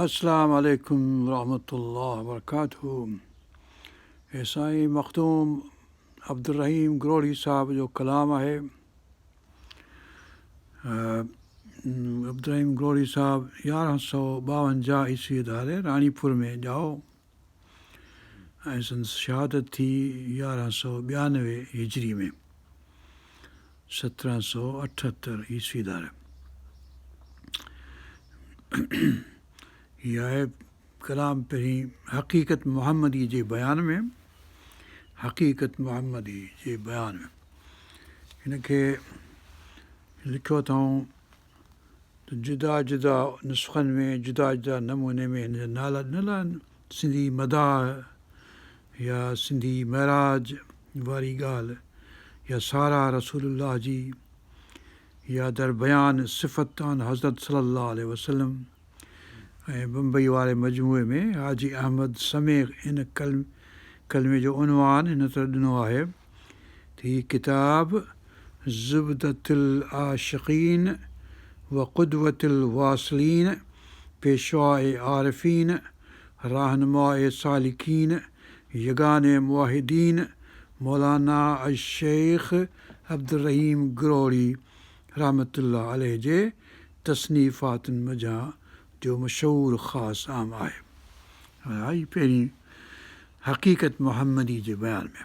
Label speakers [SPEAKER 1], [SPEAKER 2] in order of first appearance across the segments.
[SPEAKER 1] السلام عليڪم ورحمة الله وبرڪاته هي سائين مخدوم عبدالرحيم گروهڙي صاحب جو ڪلام آهي عبدالرحيم گروهڙي صاحب 1152 عيسوي ڌاري راڻيپور ۾ ڄائو ۽ سندس شهادت ٿي 1192 هجري ۾ 1778 عيسوي ڌاري. هي آهي ڪلام پهرين حقيقت محمدي جي بيان ۾ حقيقت محمدي جي بيان ۾ هن کي لکيو اٿائون ته جدا جدا نسخن ۾ جدا جدا نموني ۾ هن جا نالا ڏنل آهن. سنڌي مداح يا سنڌي معراج واري ڳالهه يا ساراهه رسول الله جي يا در بيان صفت آن حضرت صلي الله عليه وسلم ۽ بمبئي واري مجموعي ۾ حاجي احمد سمي هن ڪلمي جو عنوان هن طرح ڏنو آهي ته هي ڪتاب زبدة العاشقين و قدوة الواصلين، پيشواء عارفين، راهنماء سالڪين، يگانه موحدين، مولانا الشيخ عبدالرحيم گروهڙي رحمة الله عليه جي تصنيفاتن منجهان جو مشهور خاص عام آهي. هي پهرين حقيقت محمدي جي بيان ۾.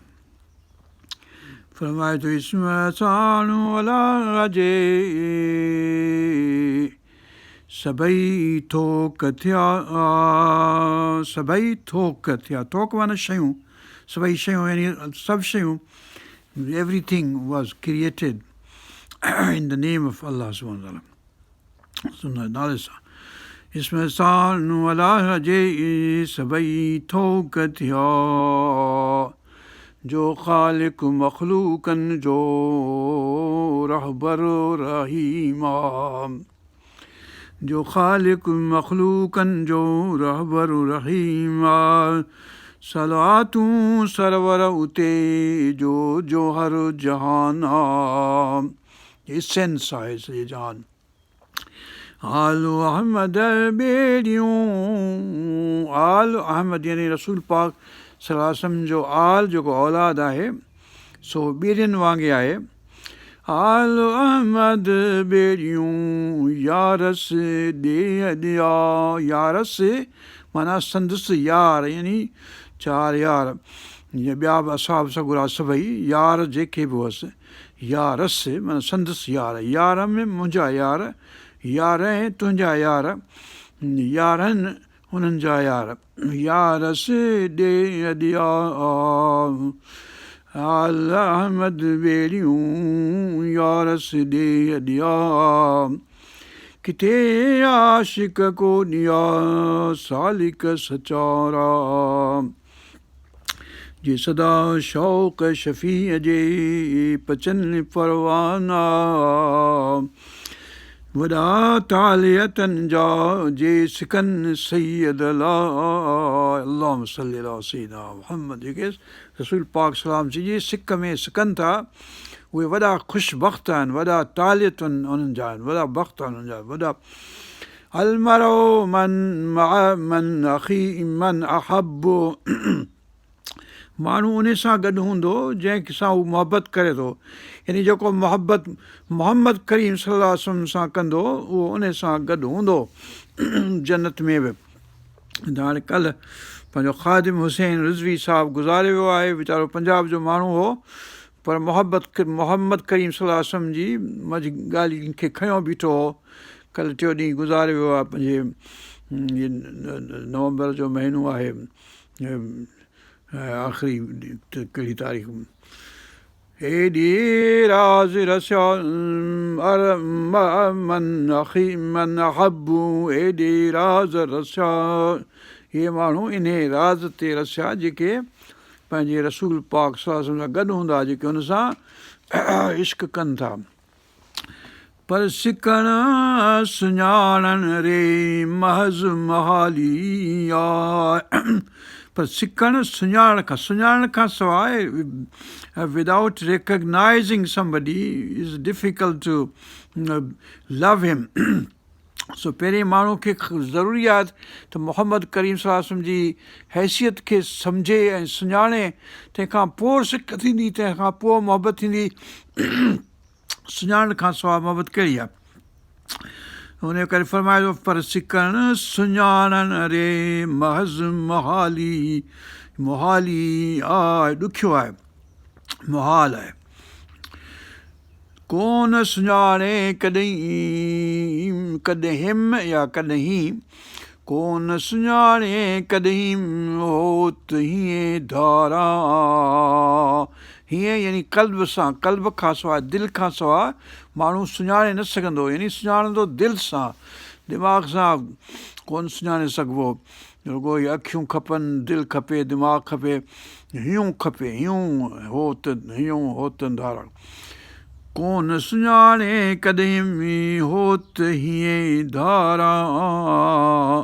[SPEAKER 1] فرمائي ٿو اسم ساڻ الله جي سڀئي ٿوڪ ٿيا سڀئي ٿوڪ ٿيا ٿوڪ معنيٰ شيون سڀئي شيون يعني سڀ شيون everything was created in the name of Allah سبحانه وتعالٰي سندس نالي سان اسم ساڻ الله جي سڀئي ٿوڪ ٿيا جو خالق مخلوقن جو رهبر رحيم آ جو خالق مخلوقن جو رهبر رحيم آ صلواتون سرور اتي جو جوهر جهان آ Essence آهي سڄي جهان. آل احمد ٻيڙيون آل احمد يعني رسول پاڪ صلي الله عليه وسلم جو آل جيڪو اولاد آهي سو ٻيڙين وانگي آهي آل احمد ٻيڙيون يارس ڏيهه ڏيا يارس معنيٰ سندس يار يعني چار يار ٻيا به اصحاب سڳورا سڀئي يار جيڪي به هئس يارس معنيٰ سندس يار، يار ۾ منهنجا يار، يارهن تنهنجا يار، يارهن انهن جا يار. يارس ڏي ڏيا آل احمد ٻيڙيون يارس ڏي ڏيا ڪٿي عاشق ڪو ڏيا سالڪ سچارا. جي سدا شوق شفيع جي پچن پروانا وڏا طالع تن جا جي سڪن سيد لا اللهم صل علي سيدنا محمد جيڪي رسول پاڪ صلي الله عليه وسلم جي سڪ ۾ سڪن ٿا اهي وڏا خوش بخت آهن وڏا طالع انهن جا آهن وڏا بخت آهن انهن جا وڏا المرء من مع من اخي من احب ماڻهو انهي سان گڏ هوندو جنهن سان هو محبت ڪري ٿو يعني جيڪو محبت محمد ڪريم صلي الله عليه وسلم سان ڪندو اهو انهي سان گڏ هوندو جنت ۾ به ته هاڻي ڪلهه پنهنجو خادم حسين رضوي صاحب گذاري ويو آهي ويچارو پنجاب جو ماڻهو هو پر محبت محمد ڪريم صلي الله عليه وسلم جي منجهه ڳالهين کي کنيو بيٺو هو. ڪلهه ٽيون ڏينهن گذاري ويو آهي پنهنجي نومبر جو مهينو آهي آخري ڪهڙي تاريخ ايڏي راز رسيا من اخي من احب ايڏي راز رسيا اهي ماڻهو انهي راز تي رسيا جيڪي پنهنجي رسول پاڪ صلي الله عليه وسلم سان گڏ هوندا جيڪي هن سان عشق ڪن ٿا. پر سڪڻ سڃاڻڻ ري محض محالي آ پر سڪڻ سڃاڻڻ کان سڃاڻڻ کان سواء without recognizing somebody is difficult to love him. سو پهرين ماڻهو کي ضروري آهي ته محمد ڪريم صلي الله عليه وسلم جي حيثيت کي سمجهي ۽ سڃاڻي تنهن کان پوء سڪ ٿيندي تنهن کان پوء محبت ٿيندي سڃاڻڻ کان سواء محبت ڪهڙي آهي ان ڪري فرمائي ٿو پر سڪڻ سڃاڻڻ ري محض محالي محالي آهي ڏکيو آهي محال آهي ڪونه سڃاڻي ڪڏهين ڪڏهيم يا ڪڏهين ڪونه سڃاڻي ڪڏهين هوت هيئين ڌاران هيئين يعني قلب سان قلب کان سواء دل کان سواء ماڻهو سڃاڻي نه سگهندو يعني سڃاڻندو دل سان دماغ سان ڪونه سڃاڻي سگهبو رڳو اهي اکيون کپن، دل کپي، دماغ کپي، هينئون کپي، هينئون هوت، هينئون هوت ڌاران. ڪونه سڃاڻي ڪڏهين هوت هيئين ڌاران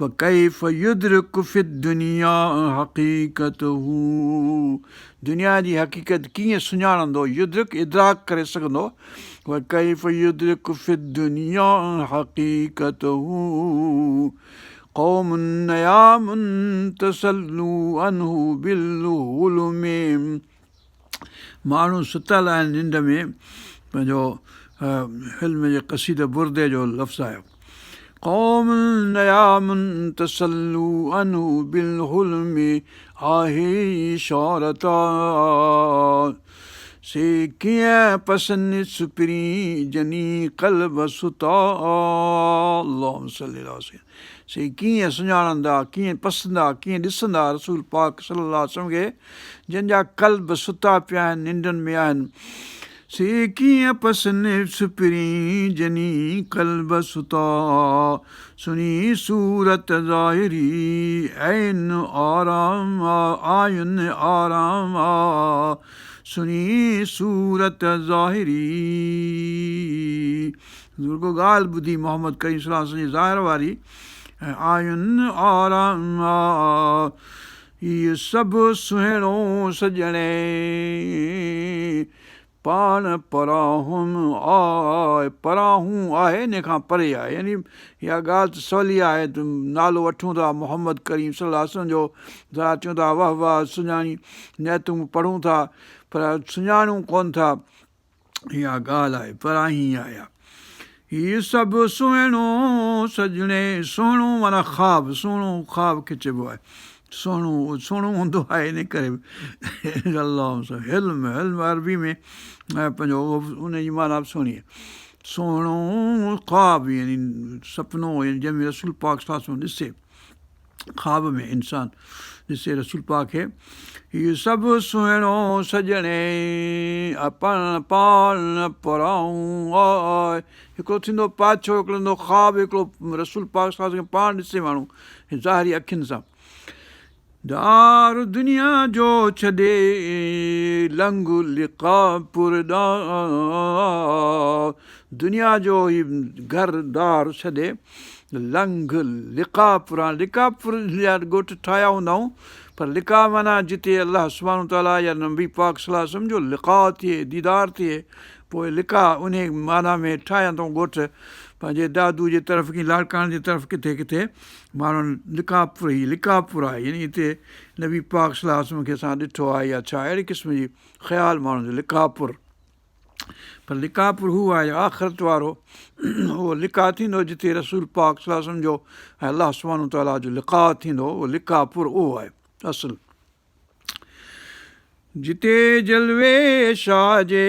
[SPEAKER 1] وڪيف يدرڪ في الدنيا حقيقته دنيا جي حقيقت ڪيئن سڃاڻندو، يدرڪ ادراڪ ڪري سگهندو، وڪيف يدرڪ في الدنيا حقيقته قوم نيام تسلوا عنه بالحلم ماڻهو ستل آهن ننڊ ۾ پنهنجو حلم جي قصيده بردي جو لفظ آيو قوم نيام تسلوا عنه بالحلم آهي اشارتا سي ڪيئن پسن سپرين جني قلب ستا اللهم صل علي سيدنا سي ڪيئن سڃاڻندا ڪيئن پسندا ڪيئن ڏسندا رسول پاڪ صلي الله عليه وسلم کي جن جا قلب ستا پيا آهن ننڊن ۾ آهن سي ڪيئن پسن سپرين جني قلب ستا سڻي صورت ظاهري عين آرام عين آرام سڻي صورت ظاهري رڳو ڳالهه ٻڌي محمد ڪريم صلي الله عليه وسلم جي ظاهر واري عين آرام هي سڀ سهڻو سڄڻي پاڻ پراهون آء، پراهون آهي ان کان پري آهي يعني اها ڳالهه ته سولي آهي ته نالو وٺون ٿا محمد ڪريم صلي الله عليه وسلم جو ذرا چون ٿا واه واه سڃاڻي نعتون به پڙهون ٿا پر سڃاڻون ڪونه ٿا اها ڳالهه آهي پراهين آهي اها. هي سڀ سهڻو سڄڻي، سهڻو معنيٰ خواب، سهڻو خواب کي چئبو آهي. سهڻو سهڻو هوندو آهي ان ڪري الله حلم حلم عربي ۾ پنهنجو ان جي معنيٰ به سهڻي آهي. سهڻو خواب يعني سپنو يعني جنهن ۾ رسول پاڪ صلي الله عليه وسلم ڏسي. خواب ۾ انسان ڏسي رسول پاڪ کي هي سڀ سهڻو سڄڻي پاڻ پاڻ پراهون آء هڪڙو ٿيندو پاڇو هڪڙو ٿيندو خواب هڪڙو رسول پاڪ صلي الله عليه وسلم کي پاڻ ڏسي ماڻهو ظاهري اکين سان دار دنيا جو ڇڏي لنگهه لقا پور ڏانهن دنيا جو هي گهر دار ڇڏي لنگهه لقا پور هاڻي لقا پور جا ڳوٺ ٺاهيا هوندائون پر لقا معنيٰ جتي الله سبحانه وتعاليٰ يا نبي پاڪ صلي الله عليه وسلم جو لقاء ٿئي ديدار ٿئي پوء لقا انهي معنيٰ ۾ ٺاهيا اٿئون ڳوٺ پنهنجي دادو جي طرف ڪي لاڙڪاڻي جي طرف ڪٿي ڪٿي ماڻهن لقا پور هي لقا پور آهي يعني هتي نبي پاڪ صلي الله عليه وسلم کي اسان ڏٺو آهي يا ڇا اهڙي قسم جي خيال ماڻهن جو لقا پور پر لقاء پر هو آهي آخرت وارو اهو لقاء ٿيندو جتي رسول پاڪ صلي الله عليه وسلم جو ۽ الله سبحانه وتعاليٰ جو لقاء ٿيندو اهو لقاء پر اهو آهي اصل جتي جلوي شاهه جي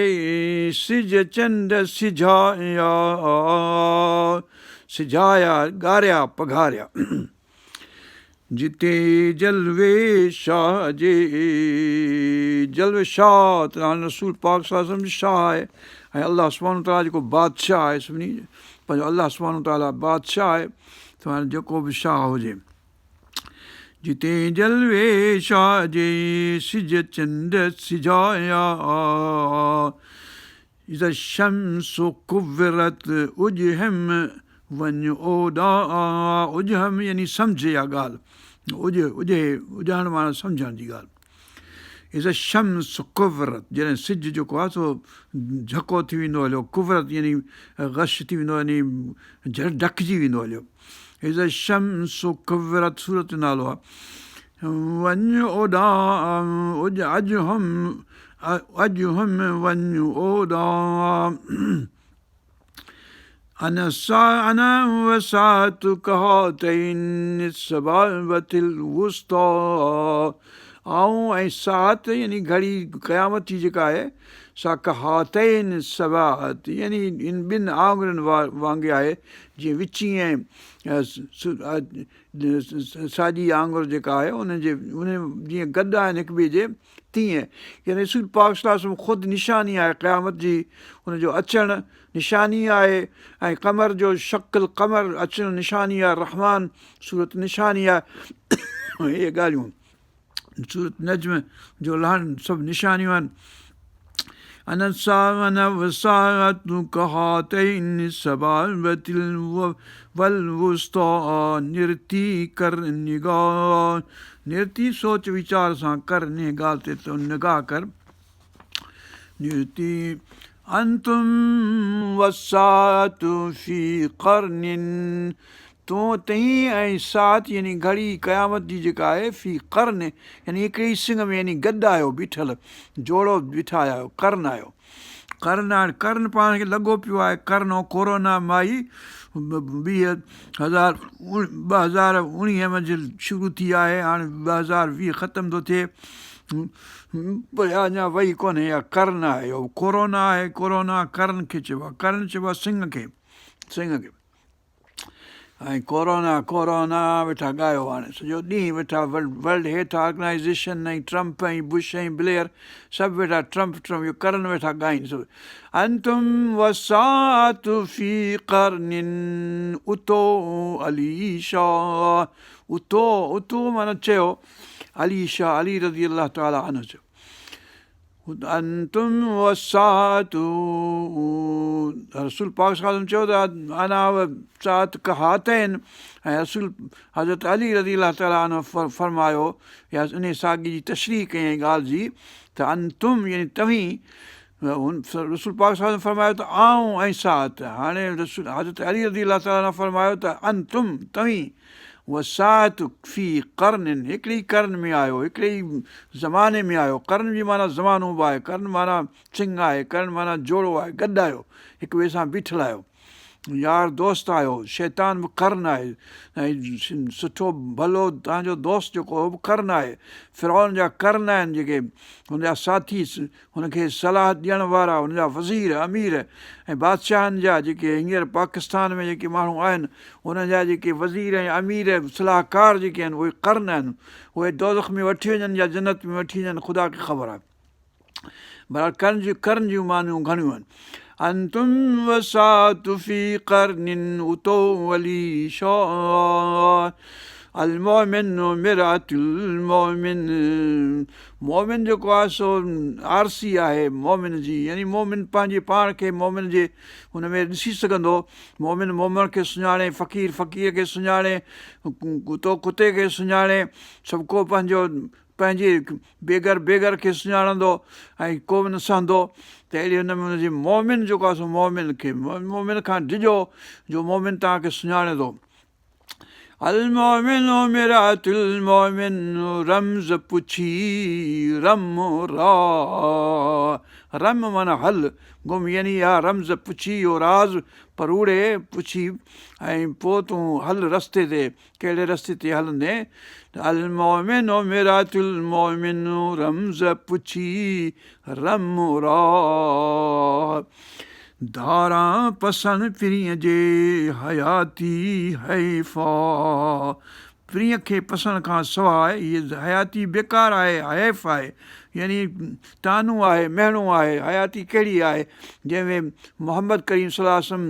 [SPEAKER 1] سج چنڊ سجايا سجايا ڳاريا پگهاريا جتي جلوي شاهه جي جلوي شاهه ته هاڻي رسول پاڪ صلي الله عليه وسلم شاهه آهي ۽ الله سبحانه وتعاليٰ جيڪو بادشاهه آهي سڀني پنهنجو الله سبحانه وتعاليٰ بادشاهه آهي ته هاڻي جيڪو به شاهه هجي جتي جلوي شاهه جي سج چنڊ سجايا اذا الشمس ڪورت اجهم وڃ اوڏانهن اجهم يعني سمجهه اها ڳالهه اجهه اجهي اجهڻ معنيٰ سمجهڻ جي ڳالهه. اذا الشمس ڪورت جڏهن سج جيڪو آهي سو جهڪو ٿي ويندو هليو ڪورت يعني غش ٿي ويندو يعني ڍڪجي ويندو هليو اذا الشمس ڪورت سورت جو نالو آهي وڃ اوڏانهن اڄ هم اڄ هم وڃ اوڏانهن انا والساعة ڪهاتين السبابة الوسطيٰ آئون ۽ ساعت يعني گهڙي قيامت جي جيڪا آهي سا ڪهاتين السبابة يعني ان ٻن آڱرين وانگي آهي جيئن وچين ۽ ساڄي آڱر جيڪا آهي ان جي ان جيئن گڏ آهن هڪ ٻئي جي تيئن يعني رسول پاڪ صلي الله عليه وسلم خود نشاني آهي قيامت جي ان جو اچڻ نشاني آهي ۽ قمر جو شق القمر اچڻ نشاني آهي رحمان سورت نشاني آهي اهي ڳالهيون سورت نجم جو لهڻ سڀ نشانيون آهن انا انا والساعة ڪهاتين السبابة والوسطيٰ نرتي ڪر نگاهه نرتي سوچ ويچار سان ڪر انهيء ڳالهه تي تون نگاهه ڪر نرتي انتم والساعة في قرن تون تهين ۽ ساعت يعني گهڙي قيامت جي جيڪا آهي في قرن يعني هڪڙي ئي سنگ ۾ يعني گڏ آهيو بيٺل جوڙو بيٺا آهيو قرن آهيو قرن هاڻي قرن پاڻ کي لڳو پيو آهي قرن ڪورونا مائي ويهه هزار 2019 منجهه شروع ٿي آهي هاڻي 2020 ختم ٿو ٿئي پر اڃا وئي ڪونهي اها قرن آهي اهو ڪورونا آهي ڪورونا قرن کي چئبو آهي قرن چئبو آهي سنگ کي سنگ کي ۽ ڪورونا ڪورونا ويٺا ڳايو هاڻي سڄو ڏينهن ويٺا World Health Organization ۽ Trump ۽ Bush ۽ Blair سڀ ويٺا ٽرمپ ٽرمپ اهو قرن ويٺا ڳائين سڀ انتم والساعة في قرن اتو علي شاهه اتو اتو معنيٰ چيو علي شاهه علي رضي الله تعالٰي عنه چيو انتم والساعة رسول پاڪ صلي الله عليه وسلم چيو ته انا والساعة ڪهاتين ۽ رسول حضرت علي رضي الله تعالٰي عنه فرمايو يا انهي ساڳي جي تشريح ڪيائين ڳالهه جي ته انتم يعني توهين رسول پاڪ صلي الله عليه وسلم فرمايو ته آئون ۽ ساعت هاڻي رسول حضرت علي رضي الله تعالٰي عنه فرمايو ته انتم توهين والساعة في قرن هڪڙي ئي قرن ۾ آهيو، هڪڙي ئي زماني ۾ آهيو، قرن جي معنيٰ زمانو به آهي، قرن معنيٰ سنگ آهي، قرن معنيٰ جوڙو آهي، گڏ آهيو، هڪ ٻئي سان بيٺل آهيو، يار دوست آهيو، شيطان به قرن آهي ۽ سٺو ڀلو توهان جو دوست جيڪو اهو به قرن آهي، فرعون جا قرن آهن جيڪي هن جا ساٿي هن کي صلاح ڏيڻ وارا هن جا وزير، امير ۽ بادشاهن جا جيڪي هينئر پاڪستان ۾ جيڪي ماڻهو آهن انهن جا جيڪي وزير ۽ امير صلاحڪار جيڪي آهن اهي قرن آهن اهي دوزخ ۾ وٺي وڃن يا جنت ۾ وٺي وڃن خدا کي خبر آهي بهرحال قرن جون قرن جون معنيون گهڻيون آهن انتم والساعة في قرن اتوا علي شاهه المؤمن مرآة المؤمن مؤمن جيڪو آهي سو آرسي آهي مؤمن جي يعني مؤمن پنهنجي پاڻ کي مؤمن جي ان ۾ ڏسي سگهندو مؤمن مؤمن کي سڃاڻي فقير فقير کي سڃاڻي ڪتو ڪتي کي سڃاڻي سڀ ڪو پنهنجو پنهنجي بيگر بيگر کي سڃاڻندو ۽ ڪو به نه سهندو ته اهڙي نموني جي مؤمن جيڪو آهي سو مؤمن کي مؤمن کان ڊڄو جو مؤمن توهان کي سڃاڻي ٿو المؤمن مرآة المؤمن رمز پڇي رم را رم معنيٰ هل گم يعني اها رمز پڇي اهو راز پروڙي پڇي ۽ پوء تون هل رستي تي ڪهڙي رستي تي هلندين المؤمن مرآة المؤمن رمز پڇي رم را ڌاران پسڻ پرينء جي حياتي حيف آ. پرينء کي پسڻ کان سواء هيء حياتي بيڪار آهي، حيف آهي، يعني طعنو آهي، مهڻو آهي، حياتي ڪهڙي آهي، جنهن ۾ محمد ڪريم صلي الله عليه وسلم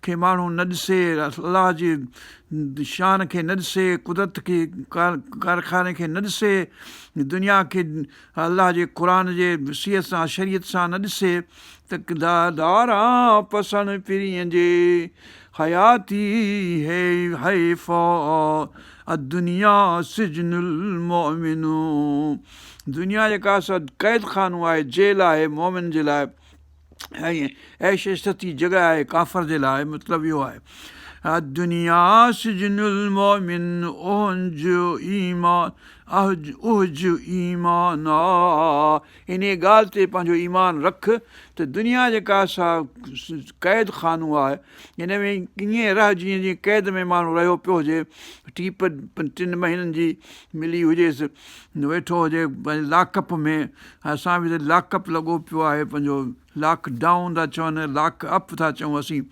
[SPEAKER 1] کي ماڻهو نه ڏسي، الله جي شان کي نه ڏسي، قدرت کي ڪارخاني کي نه ڏسي، دنيا کي الله جي قرآن جي وصيت سان شريعت سان نه ڏسي ته ڌاران پسڻ پرينء جي. حياتي هي حيف الدنيا سجن المؤمن دنيا جيڪا سا قيد خانو آهي جيل آهي مؤمن جي لاء ۽ عيش عشرت جي جڳهه آهي ڪافر جي لاء مطلب اهو آهي الدنيا سجن المؤمن اهنج ايمان اهج ايمانا انهيء ڳالهه تي پنهنجو ايمان رک ته دنيا جيڪا سا قيد خانو آهي، ان ۾ ائين رهه جيئن جيئن قيد ۾ ماڻهو رهيو پيو هجي، ٽيپ ٽن مهينن جي ملي هجيس، ويٺو هجي پنهنجي لاڪ اپ ۾، اسان به ته لاڪ اپ لڳو پيو آهي پنهنجو لاڪ ڊائون ٿا چون لاڪ اپ ٿا چئون اسين.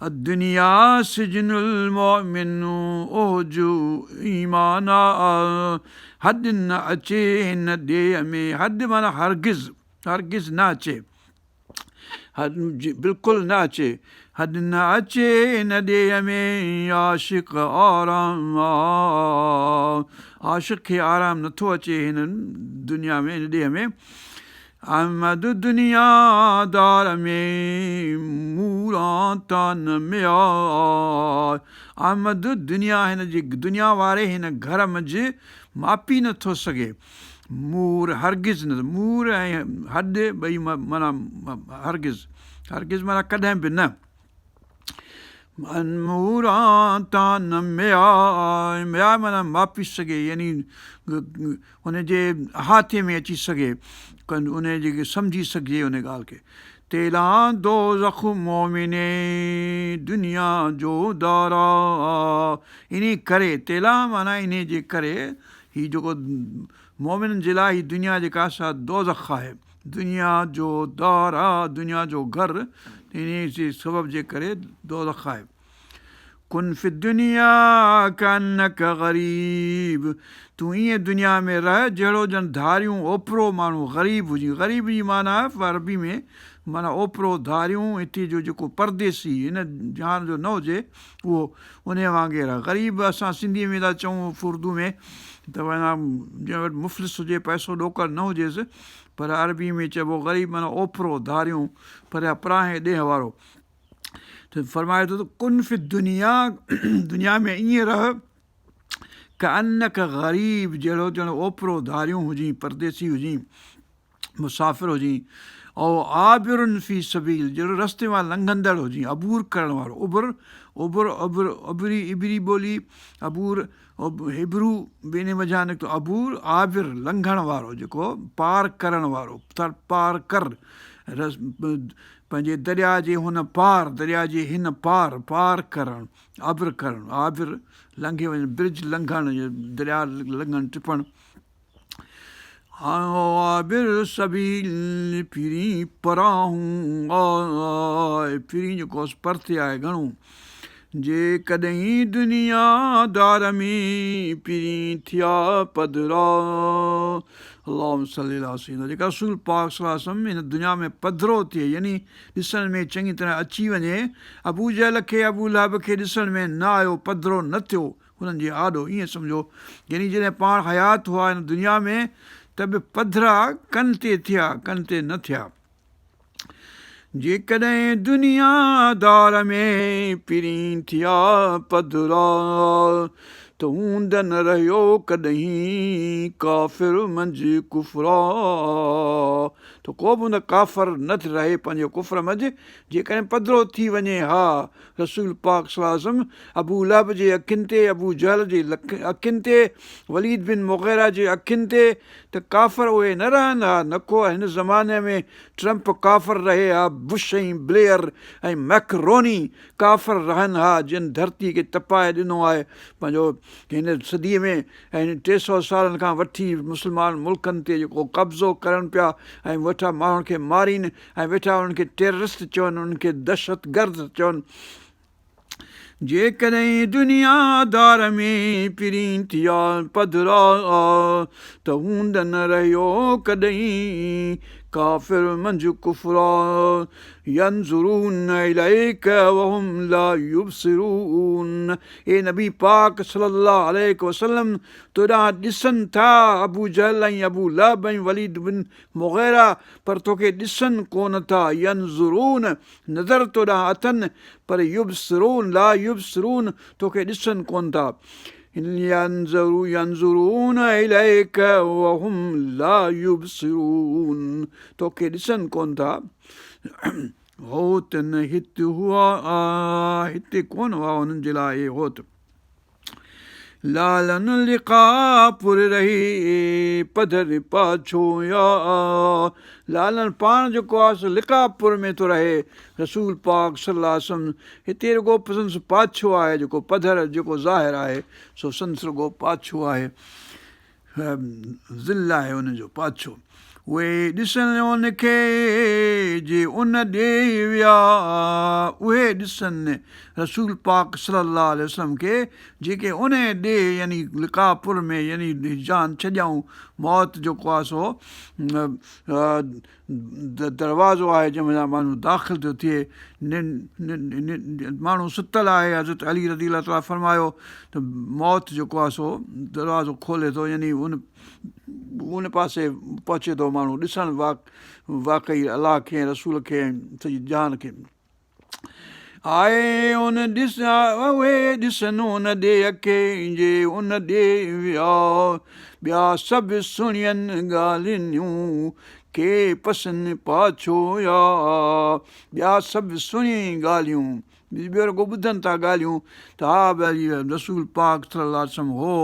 [SPEAKER 1] الدنيا سجن المؤمن اهج ايمانا هڏ نه اچي هن ڏيهه ۾، هڏ معنيٰ هرگز، هرگز نه اچي، بلڪل نه اچي، هڏ نه اچي هن ڏيهه ۾، عاشق آرام عاشق کي آرام نٿو اچي هن دنيا ۾، هن ڏيهه ۾. احمد دنيا دار ۾ موران تان ميار احمد دنيا هن جي دنيا واري هن گهر منجهه ماپي نه ٿو سگهي مور هرگز نه مور ۽ هڏ ٻئي معنيٰ هرگز هرگز معنيٰ ڪڏهن به نه موران تان ميار ميار معنيٰ ماپي سگهي يعني ان جي احاطي ۾ اچي سگهي ان جي سمجهي سگهجي ان ڳالهه کي تيلان دوزخ مومني دنيا جو دارا انهي ڪري تيلان معنيٰ انهي جي ڪري هي جيڪو مومنن جي لاء هي دنيا جيڪا سا دوزخ آهي دنيا جو دار آ دنيا جو گهر انهي جي سبب جي ڪري دوزخ آهي ڪن في الدنيا ڪانڪ غريب تون ائين دنيا ۾ رهه جهڙو ڄڻ ڌاريون اوپرو ماڻهو غريب هجين غريب جي معنيٰ آهي عربي ۾ معنيٰ اوپرو ڌاريون هتي جو جيڪو پرديسي هن جهان جو نه هجي اهو انهي وانگي رهه غريب اسان سنڌي ۾ ٿا چئون اردو ۾ ته معنيٰ جنهن وٽ مفلس هجي پئسو ڏوڪڙ نه هجيس پر عربي ۾ چئبو غريب معنيٰ اوپرو ڌاريون پريان پرانهين ڏيهه وارو ته فرمائي ٿو ته ڪن في الدنيا دنيا ۾ ائين رهه ڪانڪ غريب جهڙو ڄڻ اوپرو ڌاريون هجين پرديسي هجين مسافر هجين او عابر في سبيل جهڙو رستي مان لنگهندڙ هجين عبور ڪرڻ وارو عبر عبر عبر عبري عبري ٻولي عبور هبرو به انهي منجهان نڪتو عبور عابر لنگهڻ وارو جيڪو پار ڪرڻ وارو پار ڪر پنهنجي درياء جي هن پار درياء جي هن پار پار ڪرڻ عبر ڪرڻ عابر لنگهي وڃڻ برج لنگهڻ درياء لنگهڻ ٽپڻ عابر سبيل پرين پراهون آء پرين جيڪو پرتي آهي گهڻو جيڪڏهن دنيا دار ۾ پرين ٿيا پڌرا اللهم صل علي سيدنا جيڪا رسول پاڪ صلي الله عليه وسلم هن دنيا ۾ پڌرو ٿئي يعني ڏسڻ ۾ چڱي طرح اچي وڃي ابو جهل کي ابو لهب کي ڏسڻ ۾ نه آيو پڌرو نه ٿيو انهن جي آڏو ائين سمجهو يعني جڏهن پاڻ حيات هئا هن دنيا ۾ ته به پڌرا ڪن تي ٿيا ڪن تي نه ٿيا. جيڪڏهن دنيا دار ۾ پرين ٿيا پڌرا ته هوند نه رهيو ڪڏهين ڪافر منجهه ڪفرا ته ڪو به هوند ڪافر نه رهي پنهنجي ڪفر منجهه جيڪڏهن پڌرو ٿي وڃي ها رسول پاڪ صلي الله عليه وسلم ابو لهب جي اکين تي، ابو جهل جي اکين تي، وليد بن مغيره جي اکين تي ته ڪافر اهي نه رهن ها، نه ڪو هن زماني ۾ ٽرمپ ڪافر رهي ها، بش ۽ بليئر ۽ مئڪروني ڪافر رهن ها جن ڌرتي کي تپائي ڏنو آهي پنهنجو هن صدي ۾ ۽ هن 300 سالن کان وٺي مسلمان ملڪن تي جيڪو قبضو ڪرن پيا ۽ ويٺا ماڻهن کي مارين ۽ ويٺا انهن کي ٽيررسٽ چون انهن کي دهشتگرد چون جيڪڏهن دنيا دار ۾ پرين ٿيا پڌرا ته هوند نه رهيو ڪڏهين ڪافر منجهه ڪفرا ينظرون اليڪ وهم لا يبصرون اي نبي پاڪ صلي الله عليه وسلم تو ڏانهن ڏسن ٿا ابو جهل ۽ ابو لهب ۽ وليد بن مغيره پر توکي ڏسن ڪونه ٿا ينظرون نظر تو ڏانهن اٿن پر يبصرون لا يبصرون توکي ڏسن ڪونه ٿا ينظرون اليڪ وهم لا يبصرون توکي ڏسن ڪونه ٿا هوت نه هت هئا هتي ڪونه هئا انهن جي لاء اهي هوت لالن لقاء پور رهي پڌر پاڇو يا لالن پاڻ جيڪو آهي سو لقاء پور ۾ ٿو رهي رسول پاڪ صلي الله عليه وسلم هتي رڳو سندس پاڇو آهي جيڪو پڌر جيڪو ظاهر آهي سو سندس رڳو پاڇو آهي ظل آهي ان جو پاڇو. اهي ڏسن ان کي جي ان ڏي ويا اهي ڏسن رسول پاڪ صلي الله عليه وسلم کي جيڪي ان ڏي يعني لقاء پور ۾ يعني جان ڇڏيائون موت جيڪو آهي سو دروازو آهي جنهن منجهان ماڻهو داخل ٿو ٿئي ماڻهو ستل آهي حضرت علي رضي الله تعالٰي فرمايو ته موت جيڪو آهي سو دروازو کولي ٿو يعني ان ان پاسي پهچي ٿو ماڻهو ڏسڻ واقعي الله کي ۽ رسول کي ۽ سڄي جهان کي آء ان ڏس اهي ڏسن ان ڏي کي جي ان ڏي ويا ٻيا سڀ سڻين ڳالهيون ڪي پسن پاڇو يا ٻيا سڀ سڻين ڳالهيون ٻيو رڳو ٻڌن ٿا ڳالهيون ته ها ڀئي رسول پاڪ صلي الله عليه وسلم هو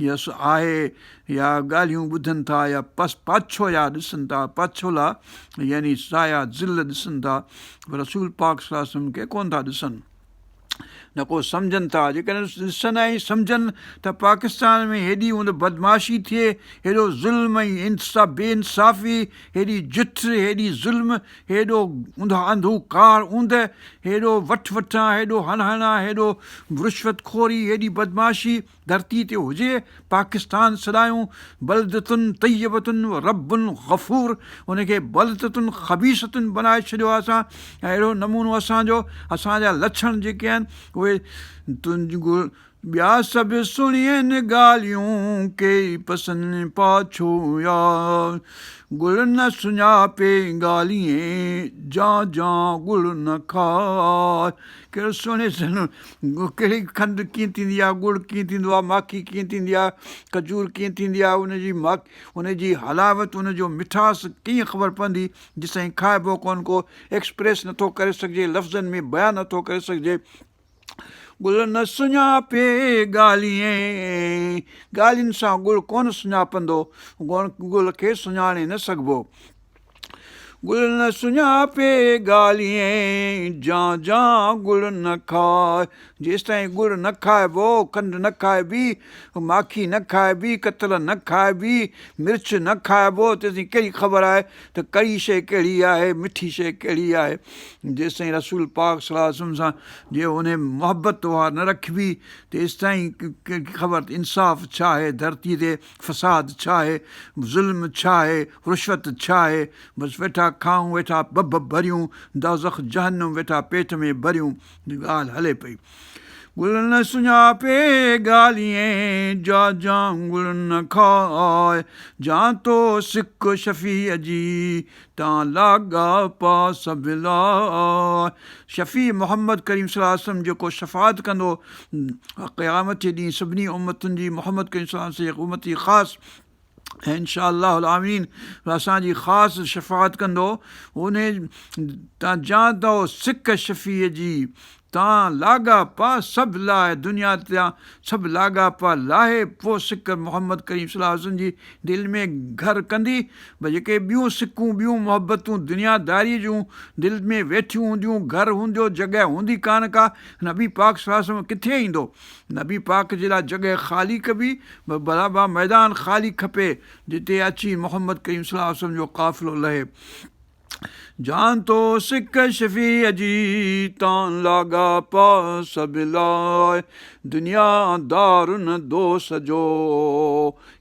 [SPEAKER 1] يا آهي يا ڳالهيون ٻڌن ٿا يا پس پاڇو يا ڏسن ٿا پاڇولا يعني سايا ظل ڏسن ٿا پر رسول پاڪ صلي الله عليه وسلم کي ڪونه ٿا ڏسن نه ڪو سمجهن ٿا جيڪڏهن ڏسن ۽ سمجهن ته پاڪستان ۾ هيڏي هوند بدمعاشي ٿئي هيڏو ظلم ۽ انصاف بي انصافي هيڏي جٺ هيڏي ظلم هيڏو انڌوڪار اوندهه هيڏو وٺ وٺان هيڏو هڻ هڻان هيڏو رشوت خوري هيڏي بدمعاشي ڌرتي تي هجي پاڪستان سڏايون بلدة طيبة و رب غفور ان کي بلدة خبيثة بنائي ڇڏيو آهي اسان ۽ اهڙو نمونو اسان جو اسان جا لڇڻ جيڪي آهن اهي تنهنجي ٻيا سڀ سڻين ڳالهيون ڪي پسن پاڇو يا ڳڙ نه سڃاپي ڳالهين جان جان ڳڙ نه کاء ڪهڙو سهڻي سهڻو ڪهڙي کنڊ ڪيئن ٿيندي آهي ڳڙ ڪيئن ٿيندو آهي ماکي ڪيئن ٿيندي آهي کجور ڪيئن ٿيندي آهي ان جي ماک ان جي حلاوت ان جو مٺاس ڪيئن خبر پوندي جيستائين کائبو ڪونه ڪو ايڪسپريس نٿو ڪري سگهجي لفظن ۾ بيان نٿو ڪري سگهجي ڳڙ نه سڃاپي ڳالهين ڳالهين سان ڳڙ ڪونه سڃاپندو ڳڙ کي سڃاڻي نه سگهبو ڳڙ نه سڃاپي ڳالهين، جان جان ڳڙ نه کاء. جيستائين ڳڙ نه کائبو، کنڊ نه کائبي، ماکي نه کائبي، ڪتل نه کائبي، مرچ نه کائبو، تيستائين ڪهڙي خبر آهي ته ڪڙي شيء ڪهڙي آهي، مٺي شيء ڪهڙي آهي. جيستائين رسول پاڪ صلي الله عليه وسلم سان جي انهي محبت اها نه رکبي، تيستائين ڪهڙي خبر ته انصاف ڇا آهي، ڌرتي تي فساد ڇا آهي، ظلم ڇا آهي، رشوت ڇا آهي، بس ويٺا کائون ويٺا ڀڀ ڀريون، دوزخ جهنم ويٺا پيٽ ۾ ڀريون، ڳالهه هلي پئي. ڳڙ نه سڃاپي ڳالهين، جا جان ڳڙ نه کاء، جان تو سڪ شفيع جي، تان لاڳاپا سڀ لاء. شفيع محمد ڪريم صلي الله عليه وسلم جيڪو شفاعت ڪندو قيامت جي ڏينهن سڀني امتن جي محمد ڪريم صلي الله عليه وسلم جي امت جي خاص ۽ انشاء الله العامين اسان جي خاص شفاعت ڪندو ان تان جان تو سڪ شفيع جي تان لاڳاپا سڀ لاهه دنيا تان سڀ لاڳاپا لاهي پوء سڪ محمد ڪريم صلي الله عليه وسلم جي دل ۾ گهر ڪندي ڀئي جيڪي ٻيون سڪون ٻيون محبتون دنيا داريء جون دل ۾ ويٺيون هونديون گهر هوندو جڳهه هوندي ڪانه ڪا نبي پاڪ صلي الله عليه وسلم ڪٿي ايندو نبي پاڪ جي لاء جڳهه خالي ڪبي برابر ميدان خالي کپي جتي اچي محمد ڪريم صلي الله عليه وسلم جو قافلو لهي. جان تو سڪ شفيع جي، تان لاڳاپا سڀ لاء، دنيا دار نه دوس جو.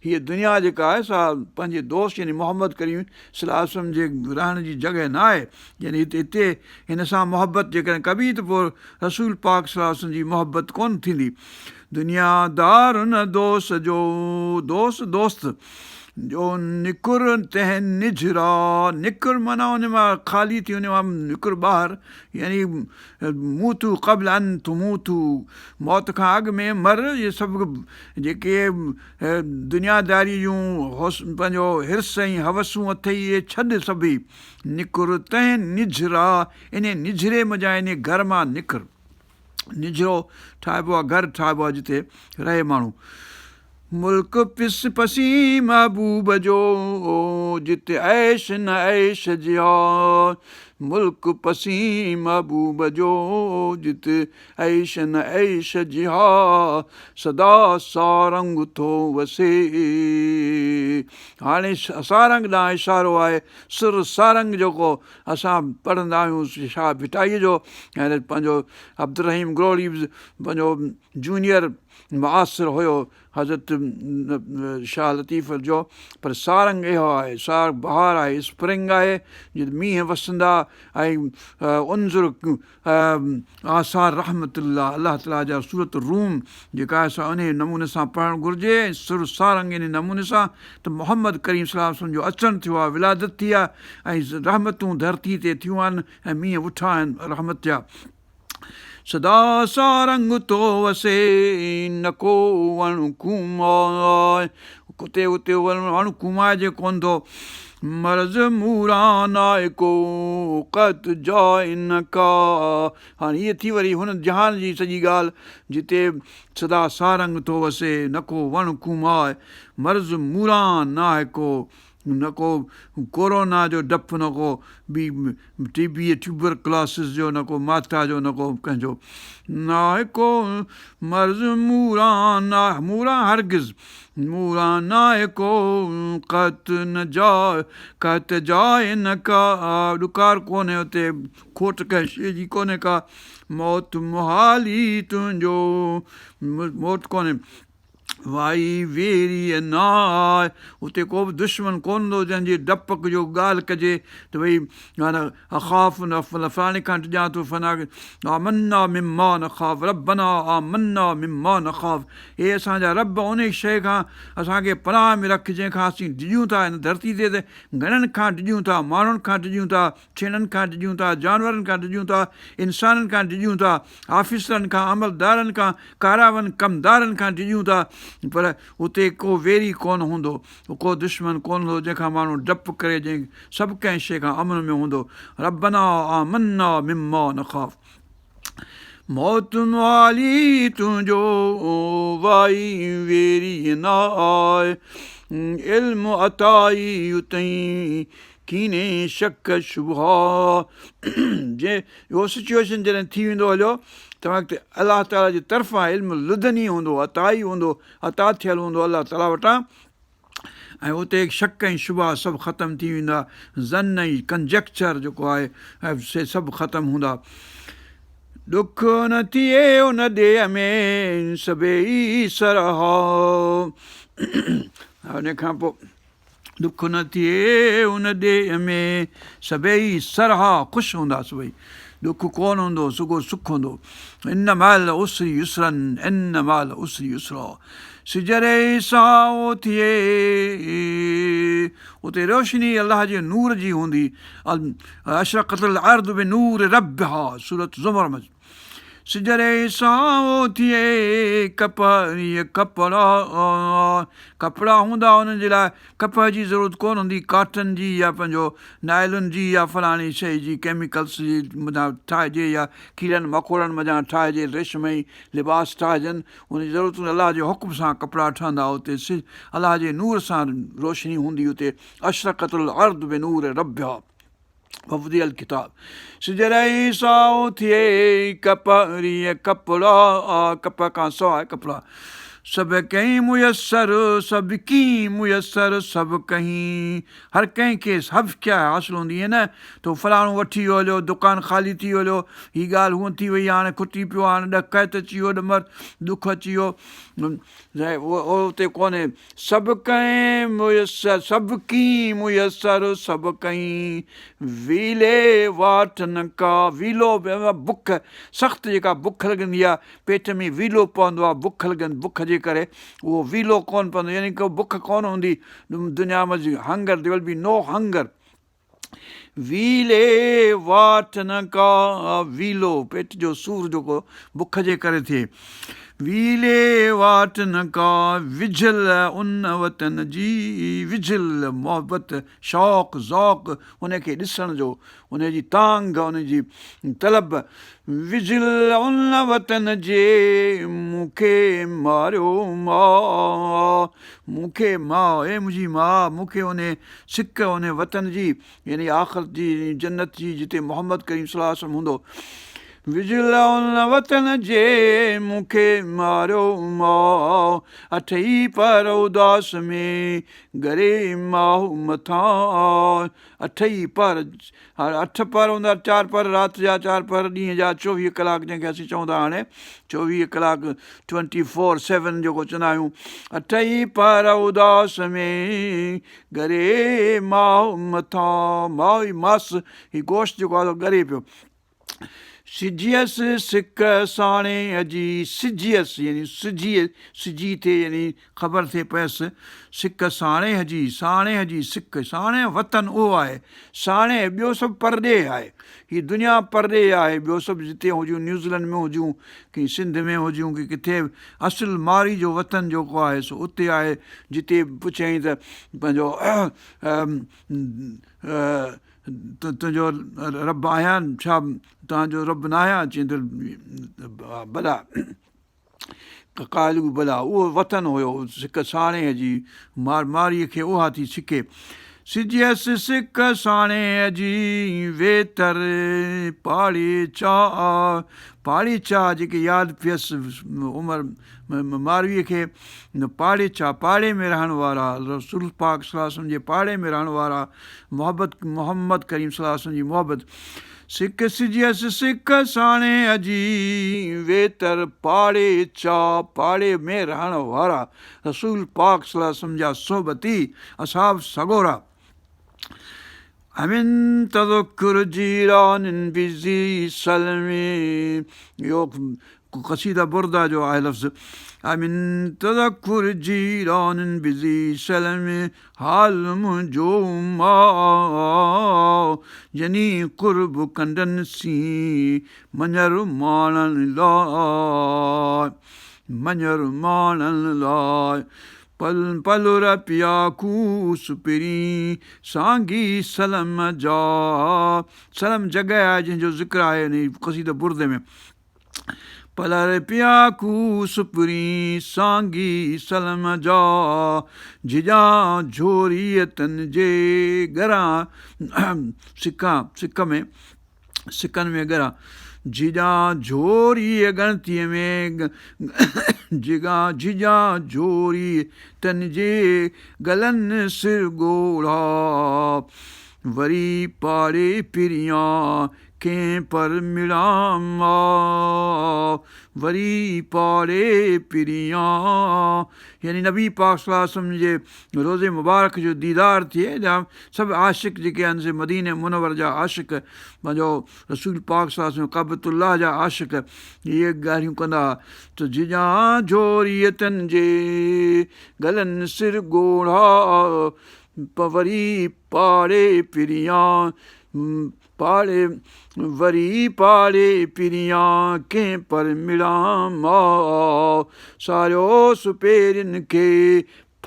[SPEAKER 1] هيء دنيا جيڪا آهي سا پنهنجي دوست يعني محمد ڪريم صلي الله عليه وسلم جي رهڻ جي جڳهه نه آهي. يعني هتي هن سان محبت جيڪڏهن ڪبي ته پوء رسول پاڪ صلي الله عليه وسلم جي محبت ڪونه ٿيندي. دنيا دار نه دوس جو، دوس دوست. جو نڪر تنهن نجهرا، نڪر معنيٰ ان مان خالي ٿي ان مان نڪر ٻاهر يعني موتوا قبل ان تموتوا موت کان اڳ ۾ مر اهي سڀ جيڪي دنياداري جون پنهنجو حرص ۽ هوسون اٿئي اهي ڇڏ سڀئي نڪر تنهن نجهرا انهي نجهري منجهان انهي گهر مان نڪر. نجهرو ٺاهبو آهي، گهر ٺاهبو آهي جتي رهي ماڻهو. ملڪ پس پسين محبوب جو، جت عيش نه عيش جها. ملڪ پسين محبوب جو، جت عيش نه عيش جها. سدا سارنگ ٿو وسي. هاڻي سارنگ ڏانهن اشارو آهي، سر سارنگ جيڪو اسان پڙهندا آهيون شاهه ڀٽائيء جو ۽ پنهنجو عبدالرحيم گرهوڙي به پنهنجو جونيئر معاصر هيو حضرت شاهه لطيف جو پر سارنگ اهو آهي سار بهار آهي اسپرنگ آهي جتي مينهن وسندا ۽ انظر آثار رحمت الله الله تعاليٰ جا سورة الروم جيڪا آهي سا انهيء نموني سان پڙهڻ گهرجي ۽ سر سارنگ انهيء نموني سان ته محمد ڪريم صلي الله عليه وسلم جو اچڻ ٿيو آهي ولادت ٿي آهي ۽ رحمتون ڌرتي تي ٿيون آهن ۽ مينهن وٺا آهن رحمت جا سدا سارنگ ٿو وسي نه ڪو وڻ ڪومائي ڪتي اتي وڻ ڪومائجي ڪونه ٿو مرض موران ناهي ڪو قحط جاء نه ڪا. هاڻي هيء ٿي وري هن جهان جي سڄي ڳالهه، جتي سدا سارنگ ٿو وسي، نه ڪو وڻ ڪوماء، مرض موران ناهي ڪو، نه ڪو ڪورونا جو ڊپ نه ڪو ٻي ٽي بي ٽيوبر ڪلاسز جو نه ڪو ماتا جو نه ڪو ڪنهن جو ناهي ڪو مرض موران ناهي موران هرگز موران ناهي ڪو قحط نه جاء قحط جاء نه ڪا ڏڪار ڪونهي اتي کوٽ ڪنهن شيء جي ڪونهي ڪا موت محالي تنهنجو موت ڪونهي وائي ويري ناء اتي ڪو به دشمن ڪونه هوندو جنهن جي ڊپ جو ڳالهه ڪجي ته ڀئي اخاف فلاڻي کان ڊڄان ٿو فنا آمنا مما نخاف ربنا آمنا مما نخاف اي اسان جا رب انهي شيء کان اسان کي پناهه ۾ رک جنهن کان اسين ڊڄون ٿا هن ڌرتي تي ته گهڻن کان ڊڄون ٿا ماڻهن کان ڊڄون ٿا ڇيڻن کان ڊڄون ٿا، جانورن کان ڊڄون ٿا، انسانن کان ڊڄون ٿا، آفيسرن کان، عملدارن کان، ڪاراون ڪمدارن کان ڊڄون ٿا، پر اتي ڪو ويري ڪونه هوندو، ڪو دشمن ڪونه هوندو، جنهن کان ماڻهو ڊپ ڪري، جنهن سڀ ڪنهن شيء کان امن ۾ هوندو. ربنا آمنا مما نخاف. موت موالي تنهنجو وائي ويري نه آء علم عطائي اتئين ڪيني شڪ شبها جي اهو سچوئيشن جڏهن ٿي ويندو هليو ته وقت الله تعاليٰ جي طرفان علم لدني هوندو عطائي هوندو عطا ٿيل هوندو الله تعاليٰ وٽان ۽ اتي شڪ ۽ شبها سڀ ختم ٿي ويندا، ظن ۽ ڪنجيڪچر جيڪو آهي سي سڀ ختم هوندا. ڏک نه ٿئي ان ڏيهه ۾ سڀيئي سرها. ان کان پوء ڏک نه ٿئي ان ڏيهه ۾ سڀيئي سرها خوش هوندا سڀئي ڏک ڪونه هوندو سڳو سک هوندو. ان مع العسر يسرا ان مع العسر يسرا. سج ري سائو ٿئي، اتي روشني الله جي نور جي هوندي، اشرقت الارض بنور ربها، سورة زمر ۾، سج ري سائو ٿئي، ڪپهه ڪپڙا، ڪپڙا هوندا انهن جي لاء ڪپهه جي ضرورت ڪونه هوندي، ڪاٽن جي يا پنهنجو نائلن جي يا فلاڻي شيء جي ڪيميڪلس جي منجهان ٺاهجي يا ڪيڙن مڪوڙن منجهان ٺاهجي ريشمي لباس ٺاهجن ان جي ضرورت هوندي الله جي حڪم سان ڪپڙا ٺهندا اتي سج الله جي نور سان روشني هوندي اتي اشرقت الارض بنور ربها ووضع الڪتاب سج ري سائو ٿئي ڪپهه ري ڪپڙا ڪپهه کان سواء ڪپڙا. سڀ ڪنهن ميسر سڀ ڪين ميسر سڀ ڪنهين هر ڪنهن کي سڀ شيء حاصل هوندي ائين نه ته فلاڻو وٺي ويو هليو دڪان خالي ٿي ويو هليو هي ڳالهه هونء ٿي وئي هاڻي کٽي پيو هاڻي ڏک اچي ويو ڏمر ڏک اچي ويو اهو اتي ڪونهي سڀ ڪنهين ميسر سڀ ڪين ميسر سڀ ڪنهين ويلي واٽ نه ڪا ويلو بک سخت جيڪا بک لڳندي آهي پيٽ ۾ ويلو پوندو آهي بک لڳن بک جي ڪري اهو ويلو ڪونه پوندو يعني ڪو بک ڪونه هوندي دنيا ۾ hunger there will be no hunger ويلي واٽ نه ڪا ويلو پيٽ جو سور جيڪو بک جي ڪري ٿئي ويلي واٽ نه ڪا وجهل ان وطن جي وجهل محبت شوق ذوق ان کي ڏسڻ جو ان جي تانگهه ان جي طلب وجهل ان وطن جي مون کي ماريو ماء مون کي ماء اي منهنجي ماء مون کي ان سڪ ان وطن جي يعني آخرت جي يعني جنت جي جتي محمد ڪريم صلي الله عليه وسلم هوندو وجهل ان وطن جي مون کي ماريو ماء اٺئي پهر اداس ۾ ڳري ماهه مٿان اٺ ئي پهر، هاڻي اٺ پهر هوندا، چار پهر رات جا، چار پهر ڏينهن جا، چوويهه ڪلاڪ جنهن کي اسين چئون ٿا هاڻي چوويهه ڪلاڪ ٽوئنٽي فور سيون جيڪو چوندا آهيون، اٺ ئي پهر اداس ۾ ڳري ماهه مٿان، ماهه هي ماس هي گوشت جيڪو آهي سو ڳري پيو. سجهيس سڪ ساڻيهه جي، سجهيس يعني سجهي، سجهي ٿئي يعني خبر ٿئي پيس، سڪ ساڻيهه جي، ساڻيهه جي سڪ، ساڻيهه وطن اهو آهي، ساڻيهه ٻيو سڀ پرڏيهه آهي، هي دنيا پرڏيهه آهي، ٻيو سڀ جتي هجون نيوزيلنڊ ۾ هجون ڪي سنڌ ۾ هجون ڪي ڪٿي به، اصل مارئي جو وطن جيڪو آهي سو اتي آهي، جتي پڇيائين ته پنهنجو تنهنجو رب آهيان ڇا توهان جو رب نه آهيان چيائين ته بليٰ قالوا بليٰ اهو وطن هيو سڪ ساڻيهه جي مار مارئيء کي اها ٿي سڪي سجهيس سڪ ساڻيهه جي ويتر پاڙيچا پاڙيچا جيڪي ياد پيس عمر مارويء کي پاڙيچا، پاڙي ۾ رهڻ وارا، رسول پاڪ صلي الله عليه وسلم جي پاڙي ۾ رهڻ وارا، محبت محمد ڪريم صلي الله عليه وسلم جي محبت، سڪ سجهيس سڪ ساڻيهه جي، ويتر پاڙيچا، پاڙي ۾ رهڻ وارا، رسول پاڪ صلي الله عليه وسلم جا صحبتي، اصحاب سڳورا. امن تذڪر جيران بذي سلم اهو قصيده برده جو آهي لفظ امن تذڪر جيران بذي سلم حال منهنجو ماء جني قرب ڪنڊن سين مڃر ماڻڻ لاء مڃر ماڻڻ لاء پل پلر پيا کوس پرين، سانگي سلم جا. سلم جڳهه آهي جنهن جو ذڪر آهي انهي قصيده برده ۾. پلر پيا کوس پرين، سانگي سلم جا. جهڄان جهوريء تن جي، ڳران سڪان سڪ ۾. سڪن ۾ ڳران جهڄان جهوريء ڳڻتيء ۾ جهڳان جهڄان جهوريء تن جي ڳلن سر ڳوڙها وري پاڙي پريان ڪنهن پر مڙان ماء وري پاڙي پريان يعني نبي پاڪ صلي الله عليه وسلم جي روضي مبارڪ جو ديدار ٿئي جا سڀ عاشق جيڪي آهن سي مديني منور جا عاشق پنهنجو رسول پاڪ صلي الله عليه وسلم ڪعبة الله جا عاشق اهي ڳالهيون ڪندا هئا ته جهڄان جهوريء تن جي ڳلن سر ڳوڙها وري پاڙي پريان پاڙي وري پاڙي پريان ڪنهن پر مڙان ماء ساريو سپيرين کي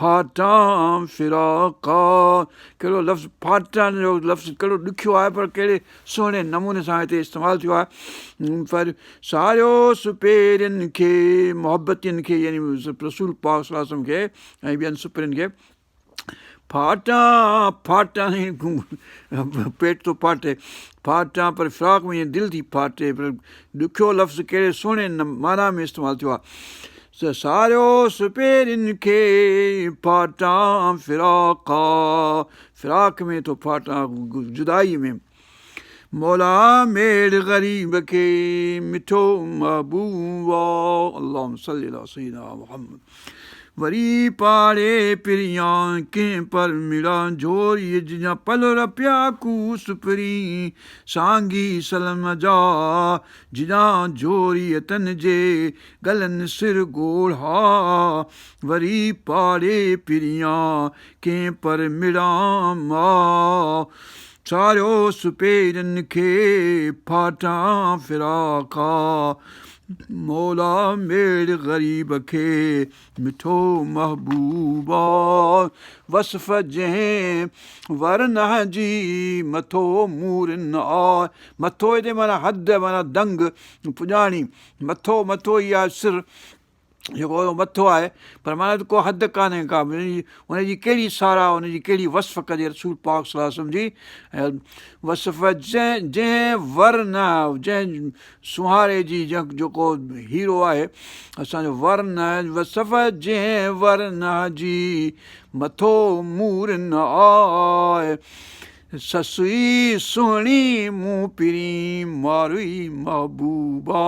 [SPEAKER 1] ڦاٽان فراقا ڪهڙو لفظ ڦاٽڻ جو لفظ ڪهڙو ڏکيو آهي پر ڪهڙي سهڻي نموني سان هتي استعمال ٿيو آهي پر ساريو سپيرين کي محبتين کي يعني رسول پاڪ صلي الله عليه وسلم کي ۽ ٻين سپرين کي ڦاٽان ڦاٽان پيٽ ٿو ڦاٽي ڦاٽان پر فراق ۾ دل ٿي ڦاٽي پر ڏکيو لفظ ڪهڙي سهڻي معنيٰ ۾ استعمال ٿيو آهي. ساريوس پيرين کي ڦاٽان فراق فراق ۾ ٿو ڦاٽان جدائي ۾. مولا ميڙ غريب کي مٺو محبوب آ اللهم صلي علي سيدنا محمد وري پاڙي پريان ڪنهن پر مڙان جهوريء جا پلر پيا ڪوس پرين سانگي سلم جا جڏان جهوريء تن جي ڳلن سر ڳوڙها وري پاڙي پريان ڪنهن پر مڙان مان ساريوس پيرن کي ڦاٽان فراقا مولا ميڙ غريب کي مٺو محبوب آ وصف جنهن ورنهه جي مٿو مورن آ مٿو هتي معنيٰ حد معنيٰ دنگ پڄاڻي مٿو مٿو ئي آهي سر جيڪو مٿو آهي پر معنيٰ ته ڪو حد ڪانهي ڪا ان جي ڪهڙي ساراهه ان جي ڪهڙي وصف ڪجي رسول پاڪ صلي الله عليه وسلم جي وصف جنهن جنهن ورنهه جنهن سونهاري جي جيڪو هيرو آهي اسانجو ورنهه وصف جنهن ورنهه جي مٿو مور نه آء سسئي سهڻي مون پرين ماروئي محبوبا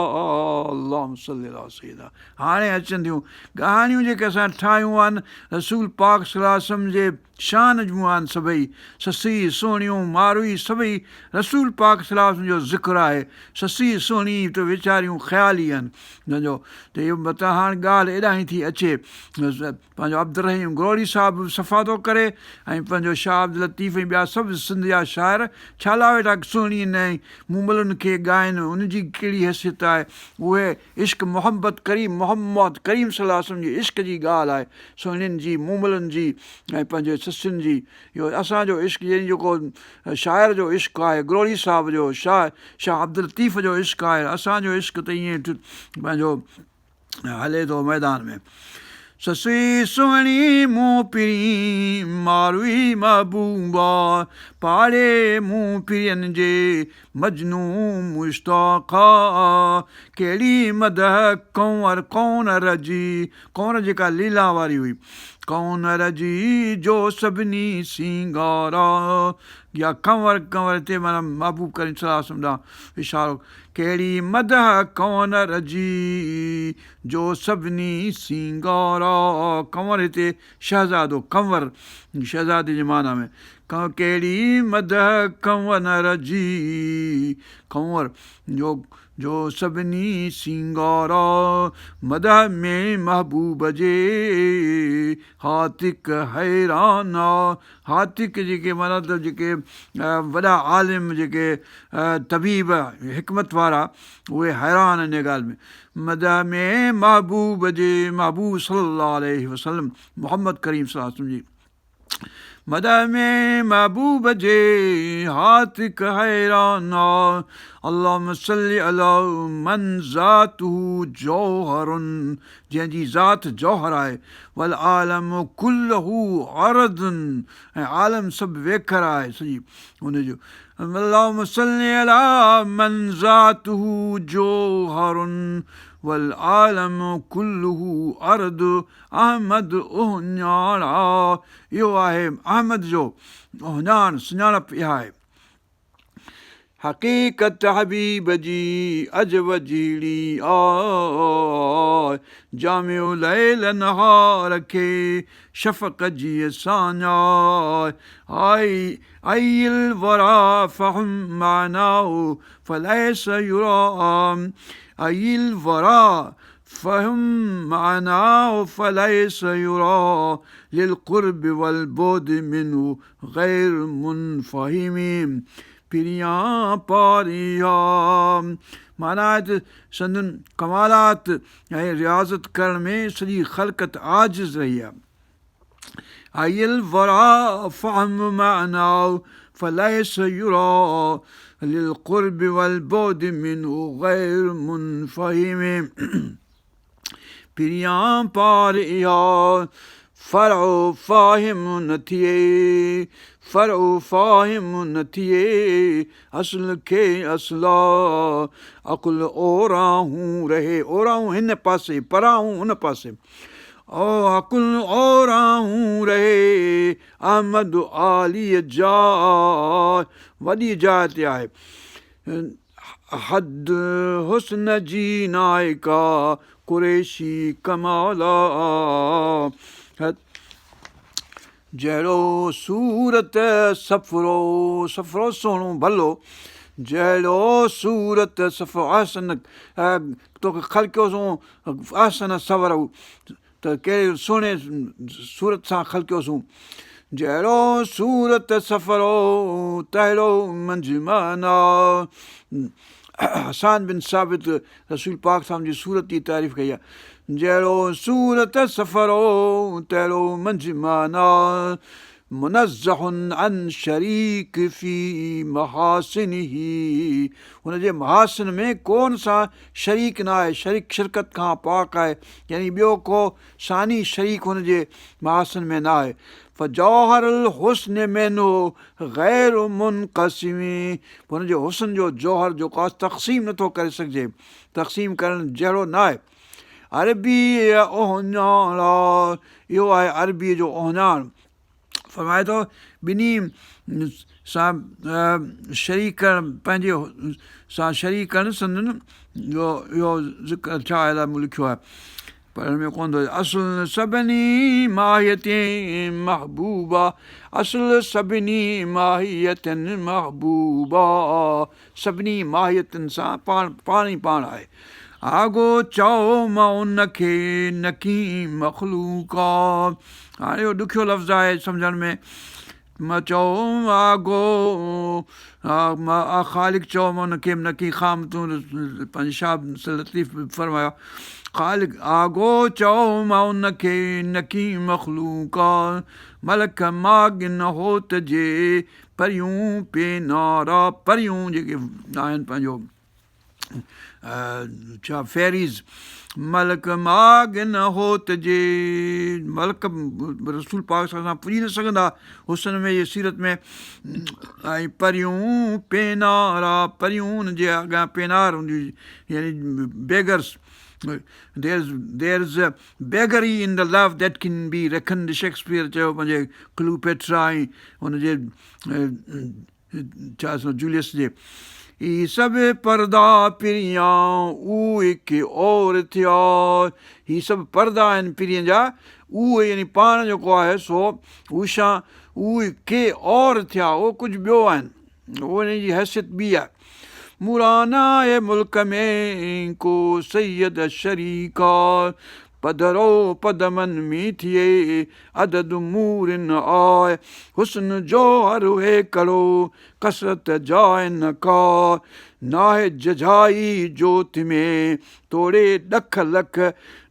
[SPEAKER 1] اللهم صل علي سيدنا هاڻي اچن ٿيون ڳاهڻيون جيڪي اسان ٺاهيون آهن رسول پاڪ صلي الله عليه وسلم جي شان جون آهن سڀئي سسئي سهڻيون ماروئي سڀئي رسول پاڪ صلي الله عليه وسلم جو ذڪر آهي سسئي سهڻي ته ويچاريون خيالي آهن سمجهو ته اهو متان هاڻ ڳالهه ايڏانهن ٿي اچي پنهنجو عبدالرحيم گرهوڙي صاحب به صفا ٿو ڪري ۽ پنهنجو شاهه عبداللطيف ۽ ٻيا سڀ سنڌ جا شاعر ڇا لاء ويٺا سهڻين ۽ موملن کي ڳائن ان جي ڪهڙي حيثيت آهي اهي عشق محبت ڪريم محمد ڪريم صلي الله عليه وسلم جي عشق جي ڳالهه آهي سهڻين جي موملن جي ۽ پنهنجي سسين جي اهو اسان جو عشق يعني جيڪو شاعر جو عشق آهي گرهوڙي صاحب جو شاهه شاهه عبداللطيف جو عشق آهي اسان جو عشق ته ائين پنهنجو هلي ٿو ميدان ۾. سسئي سهڻي مون پرين، ماروئي محبوبا، پاڙي مون پرين جي، مجنون مشتاقا، ڪهڙي مدح ڪنور ڪونر جي، ڪنور جيڪا ليلان واري هئي، ڪونر جي جو سڀني سينگارا، يا ڪنور ڪنور هتي معنيٰ محبوب ڪريم صلي الله عليه وسلم ڏانهن اشارو ڪهڙي مدح ڪنور جي، جو سڀني سينگارا. ڪنور هتي شهزادو، ڪنور شهزادي جي معنيٰ ۾، ڪهڙي مدح ڪنور جي، ڪنور جو جو سڀني سينگارا. مدح ۾ محبوب جي، هاتڪ حيرانا. هاتڪ جيڪي معنيٰ ته جيڪي وڏا عالم جيڪي طبيب حڪمت وارا اهي حيران ان ڳالهه ۾ مدح ۾ محبوب جي محبوب صلي الله عليه وسلم محمد ڪريم صلي الله عليه وسلم جي مدح ۾ محبوب جي هاتڪ حيران اللهم صل علي من ذاته جوهر جنهن جي ذات جوهر آهي، والعالم ڪله عرض ۽ عالم سڀ ويڪر آهي سڄي ان جو اللهم صل علي من ذاته جوهر والعالم ڪله عرض احمد اهڃاڻ آ اهو آهي احمد جو اهڃاڻ سڃاڻپ اها آهي. حقيقت حبيب جي عجب جهڙي آ، جامع ليل نهار کي شفق جي ساڃاء آء، اي الوريٰ فهم معناه فليس يريٰ اي الوريٰ فهم معناه فليس يريٰ للقرب والبعد منه غير منفهم پريان پاريا معنيٰ آهي ته سندن ڪمالات ۽ رياضت ڪرڻ ۾ سڄي خلقت عاجز رهي آهي. اي الوريٰ فهم معناه فليس يريٰ للقرب والبعد منه غير منفهم. پريان پار اها. فرع فاهم نه ٿئي، فرع فاهم نه ٿئي، اصل کي اصلا، عقل اوراهون رهي، اوراهون هن پاسي، پراهون هن پاسي، او عقل اوراهون رهي، احمد عالي جاء، وڏي جاء تي آهي. حد حسن جي ناهي ڪا، قريشي ڪمالا. جهڙو صورت صفرو، صفرو سهڻو ڀلو، جهڙو صورت صفرو احسن توکي خلقيوسون احسن صور ته ڪهڙي سهڻي صورت سان خلقيوسون. جهڙو صورت صفرو تهڙو منجهه معنيٰ. حسان بن ثابت رسول پاڪ صاحب جي صورت جي تعريف ڪئي آهي. جهڙو صورت صفرو تهڙو منجهه معنيٰ. منزه عن شريڪ في محاسنه هن جي محاسن ۾ ڪو ان سان شريڪ نه آهي، شريڪ شرڪت کان پاڪ آهي، يعني ٻيو ڪو ثاني شريڪ هن جي محاسن ۾ نه آهي. فجوهر الحسن منه غير منقسم هن جي حسن جو جوهر جيڪو آهي تقسيم نه ٿو ڪري سگهجي، تقسيم ڪرڻ جهڙو نه آهي. عربي اهڃاڻ اهو آهي عربيء جو اهڃاڻ. فرمائي ٿو ٻنهي سان شريڪ ڪرڻ پنهنجي سان شريڪ ڪرڻ سندن جو اهو ذڪر ڇا آهي الائي مون لکيو آهي پر هن ۾ ڪونه ٿو اصل سڀني ماهيتين محبوبا اصل سڀني ماهيتن محبوبا سڀني ماهيتن سان پاڻ پاڻ ئي پاڻ آهي. آگو چئو م ان کي نڪي مخلوقا. هاڻي اهو ڏکيو لفظ آهي سمجهڻ ۾. م چئو آگو خالق چئو م ان کي نڪي خام تون پنهنجي شاهه لطيف فرمايو خالق آگو چئو م ان کي نڪي مخلوقا ملڪ ماڳ نه هوت جي پريون پينارا پريون جيڪي آهن پنهنجو ڇا فيريز ملڪ ماڳ نه هوت جي ملڪ رسول پاڪ صلعم سان پڄي نه سگهندا حسن ۾ يا سيرت ۾ ۽ پريون پينارا پريون ان جي اڳيان پينار هونديون يعني beggars there is beggary in the love that can be reckoned Shakespeare چيو پنهنجي ڪلوپيٽرا ۽ ان جي ڇا جوليس جي هي سڀ پردا پريان اهي ڪي اور ٿيا هي سڀ پردا آهن پرين جا اهي يعني پاڻ جيڪو آهي سو اوشان اهي ڪي اور ٿيا اهو ڪجهه ٻيو آهن ان جي حيثيت ٻي آهي. موران ناهي ملڪ ۾ ڪو سيد شريڪ آ، پڌرو پدمن ۾ ٿئي عدد مور نه آء، حسن جوهر هيڪڙو ڪثرت جاء نه ڪا، ناهي ججهائي جوت ۾ توڙي ڏک لک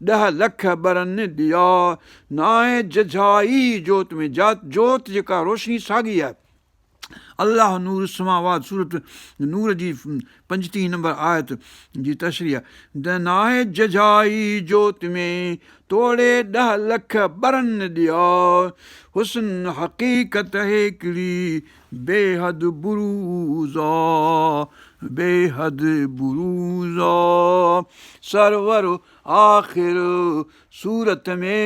[SPEAKER 1] ڏهه لک ٻرن ڏيئا، ناهي ججهائي جوت ۾ جوت جيڪا روشني ساڳي آهي. الله نور السماوات سورة نور جي پنجٽيهين نمبر آيت جي تشريح آهي ناهي ججهائي جوت ۾ توڙي ڏهه لک ٻرن ڏيئا حسن حقيقت هيڪڙي بيحد بروز آ بيحد بروز آ سرور آخر صورت ۾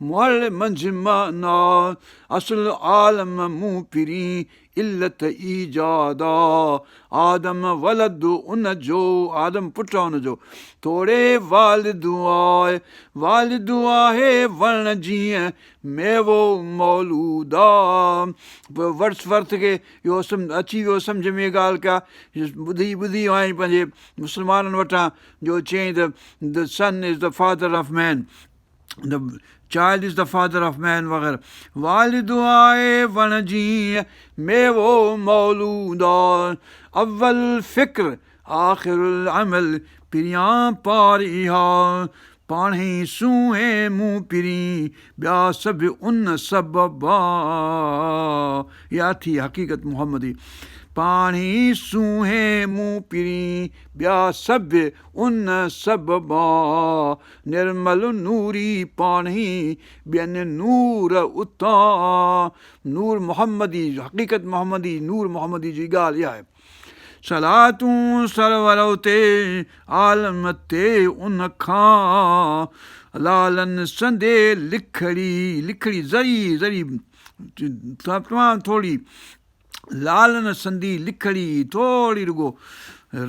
[SPEAKER 1] محل منجهه معنيٰ، اصل عالم مون پرين، علت ايجاد آ. آدم ولد ان جو، آدم پٽ آ ان جو، توڙي والد آء، والد آهي وڻ جيئن، ميوو مولود آ. ورڊس ورٿ کي اهو اچي ويو سمجهه ۾ ڳالهه ڪا ٻڌي ٻڌي هئائين پنهنجي مسلمانن وٽان جو چيائين ته The son is the father of man. The child is the father of man وغيره والد آهي وڻ جيئن ميوو مولود آ اول فڪر آخر العمل پريان پار اها پاڻهي سونهين مون پرين ٻيا سڀ ان سببا اها ٿي حقيقت محمدي. پاڻهي سونهين مون پرين، ٻيا سڀ ان سببا. نرمل نوري پاڻهي، ٻين نور اتان. نور محمدي، حقيقت محمدي، نور محمدي جي ڳالهه اها آهي. صلاتون سرور اتي، عالم تي ان کان. لالن سندي لکڙي، لکڙي ذري ذري تمام ٿوري، لالن سندي لکڙي ٿوري رڳو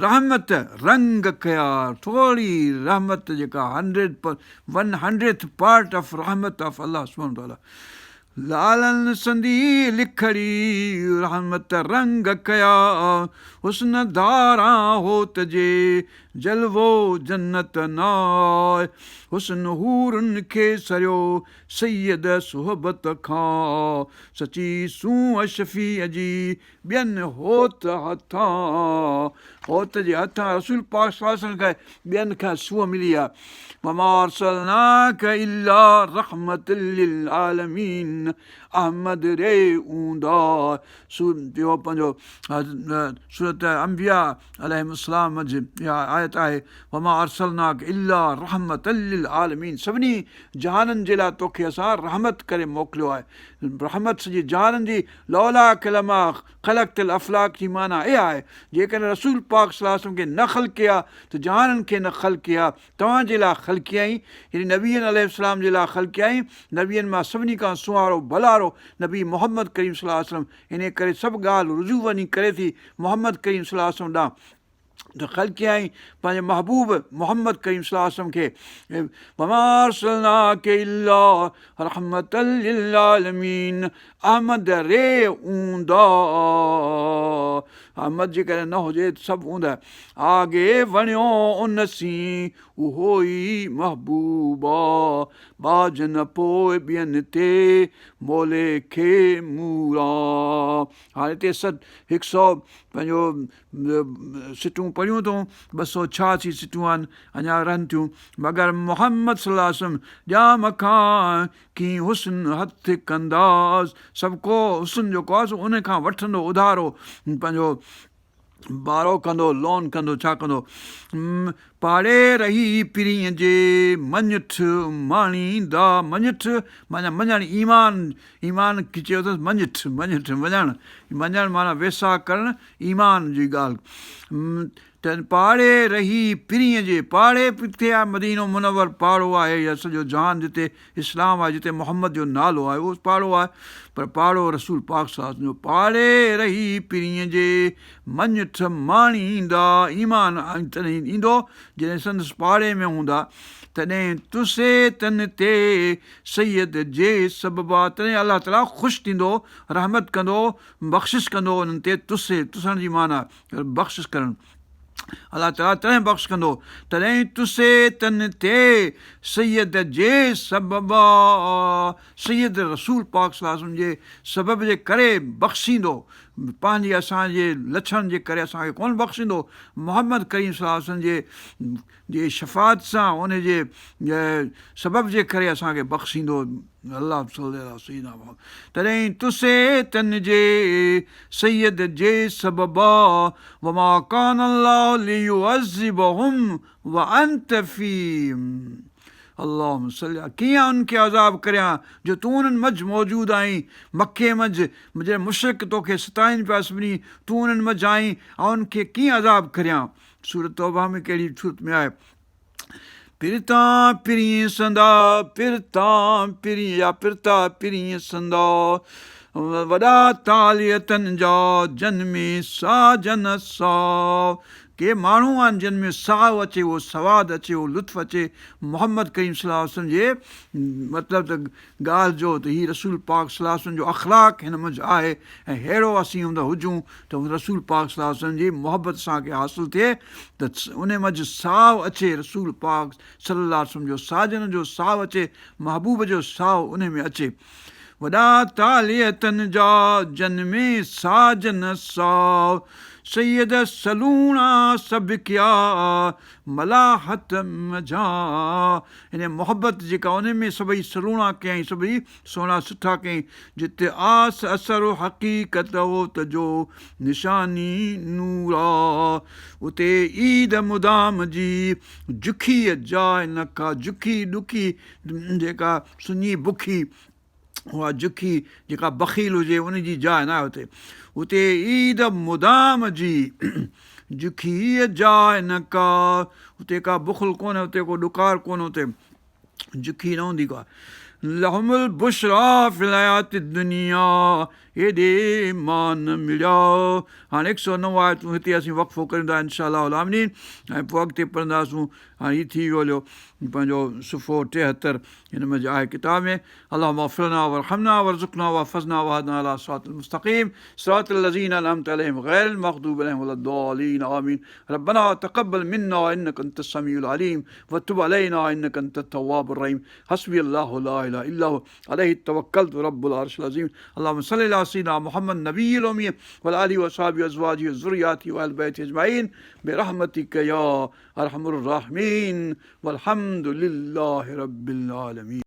[SPEAKER 1] رحمت رنگ ڪيا ٿوري رحمت جيڪا hundred one hundred part of رحمت آف الله سبحانه وتعاليٰ لالن سندي لکڙي رحمت رنگ ڪيا حسن ڌاران هوت جي جلوو جنت ناء حسن حورن کي سريو سيد صحبت کان سچي سونهن شفيع جي ٻين هوت هٿان هوت جي هٿان رسول پاڪ صلي الله عليه وسلم کي ٻين کان سونهن ملي آهي وما ارسلناک الا رحمت للعالمين احمد ري اوندا اهو پنهنجو سورت انبياء عليهم السلام منجهه اها آيت آهي وما ارسلناک الا رحمت للعالمين سڀني جهانن جي لاء توکي اسان رحمت ڪري موڪليو آهي. رحمت سڄي جهانن جي لولاک لما خلقت الافلاڪ جي معنيٰ اها آهي جيڪڏهن رسول پاڪ صلي الله عليه وسلم کي نه خلقي ها ته جهانن کي نه خلقي ها توهان جي لاء خلقيائين يعني نبين عليه السلام جي لاء خلقيائين نبين مان سڀني کان سونهارو ڀلارو نبي محمد ڪريم صلي الله عليه وسلم انهي ڪري سڀ ڳالهه رجوع وڃي ڪري ٿي محمد ڪريم صلي الله عليه وسلم ڏانهن ته خلقيائين پنهنجي محبوب محمد ڪريم صلي الله عليه وسلم کي وما ارسلناک الا رحمت للعالمين احمد ري اوندا احمد جيڪڏهن نه هجي ته سڀ اونده آگي وڻيو ان سين اهو ئي محبوب آ ٻاجهه نه پوء ٻين تي مولي کي مورا هاڻي هتي ست هڪ سو پنهنجو سٽون پڙهيون اٿئون، 286 سٽون آهن، اڃا رهن ٿيون. مگر محمد صلي الله عليه وسلم ڄام کان ڪي حسن هٿ ڪنداس، سڀ ڪو حسن جيڪو آهي سو ان کان وٺندو اڌارو، پنهنجو بارو ڪندو، لون ڪندو، ڇا ڪندو. پاڙي رهي پرينء جي مڃٺ ماڻيندا، مڃٺ معنيٰ مڃڻ، ايمان، ايمان کي چيو اٿس مڃٺ، مڃٺ، مڃڻ، مڃڻ معنيٰ ويساهه ڪرڻ، ايمان جي ڳالهه ته پاڙي رهي پرينء جي، پاڙي ڪٿي آهي مدينو منور پاڙو آهي يا سڄو جهان جتي اسلام آهي جتي محمد جو نالو آهي اهو پاڙو آهي پر پاڙو رسول پاڪ صلي الله عليه وسلم جو پاڙي رهي پرينء جي مڃٺ ماڻيندا ايمان تڏهن ايندو جڏهن سندس پاڙي ۾ هوندا تڏهن تسي تن تي سيد جي سببا تڏهن الله تعالي خوش ٿيندو رحمت ڪندو بخشش ڪندو انهن تي تسي، تسڻ جي معنيٰ بخشش ڪرڻ، الله تعاليٰ تڏهن بخش ڪندو تڏهن تسي تن تي سيد جي سببا سيد رسول پاڪ صلي الله عليه وسلم جي سبب جي ڪري بخشيندو پنهنجي اسان جي لڇڻن جي ڪري اسان کي ڪونه بخشيندو محمد ڪريم صلي الله عليه وسلم جي جي شفاعت سان ان جي سبب جي ڪري اسان کي بخشيندو الله صلي علي سيدنا محمد تڏهن تسي تن جي سيد جي سببا وما ڪان الله ليعذبهم وانت فيهم اللهم صل ڪيئن انهن کي عذاب ڪريان جو تون انهن منجهه موجود آهين مڪي منجهه جڏهن مشرڪ توکي ستائين پيا سڀني تون انهن منجهه آهين آئون انهن کي ڪيئن عذاب ڪريان سورة توبه ۾ ڪهڙي صورت ۾ آهي پرتان پرين سندا پرتان پرين يا پرتا پرين سندا وڏا طالع تن جا جن ۾ ساجن ساء ڪي ماڻهو آهن جن ۾ ساء اچي اهو سواد اچي اهو لطف اچي محمد ڪريم صلي الله عليه وسلم جي مطلب ته ڳالهه جو ته هي رسول پاڪ صلي الله عليه وسلم جو اخلاق هن منجهه آهي ۽ ههڙو اسين هوند هجون ته هن رسول پاڪ صلي الله عليه وسلم جي محبت اسان کي حاصل ٿئي ته ان منجهه ساء اچي رسول پاڪ صلي الله عليه وسلم جو ساجن جو ساء اچي محبوب جو ساء ان ۾ اچي وڏا طالع تن جا جن ۾ ساجن ساء. سيد سلوڻا سڀ ڪيا ملاحت منجهان يعني محبت جيڪا ان ۾ سڀئي سلوڻا ڪيائين سڀئي سهڻا سٺا ڪيائين جتي آس اثر حقيقت هوت جو نشاني نورا اتي عيد مدام جي جکي جاء نه ڪا جکي ڏکي جيڪا سڃي بکي اها جکي جيڪا بخيل هجي ان جي جاء ناهي اتي اتي عيد مدام جي جکي جاء نه ڪا اتي ڪا بخل ڪونهي اتي ڪو ڏڪار ڪونهي اتي جکي نه هوندي ڪا لهم البشريٰ في الحيات الدنيا هيڏي مان مڙيا هاڻي هڪ سؤ نو آيتون هتي اسين وقفو ڪريون ٿا انشاء الله العالمين ۽ پوء اڳتي پڙهنداسون هاڻي هي ٿي ويو هليو پنهنجو صفحو 73 هن منجهه آهي ڪتاب ۾ اللهم اغفر لنا وارحمنا وارزقنا واحفظنا واهدنا علي صراط المستقيم صراط الذين انعمت عليهم غير المغضوب عليهم ولا الضالين آمين ربنا تقبل منا انك انت السميع العليم وتب علينا انك انت التواب الرحيم حسبي الله لا اله الا هو عليه توكلت رب العرش العظيم اللهم صل على سيدنا محمد نبي الامي وعلى اله وصحبه وازواجه وذرياته واهل بيته اجمعين برحمتك يا ارحم الراحمين والحمد لله رب العالمين.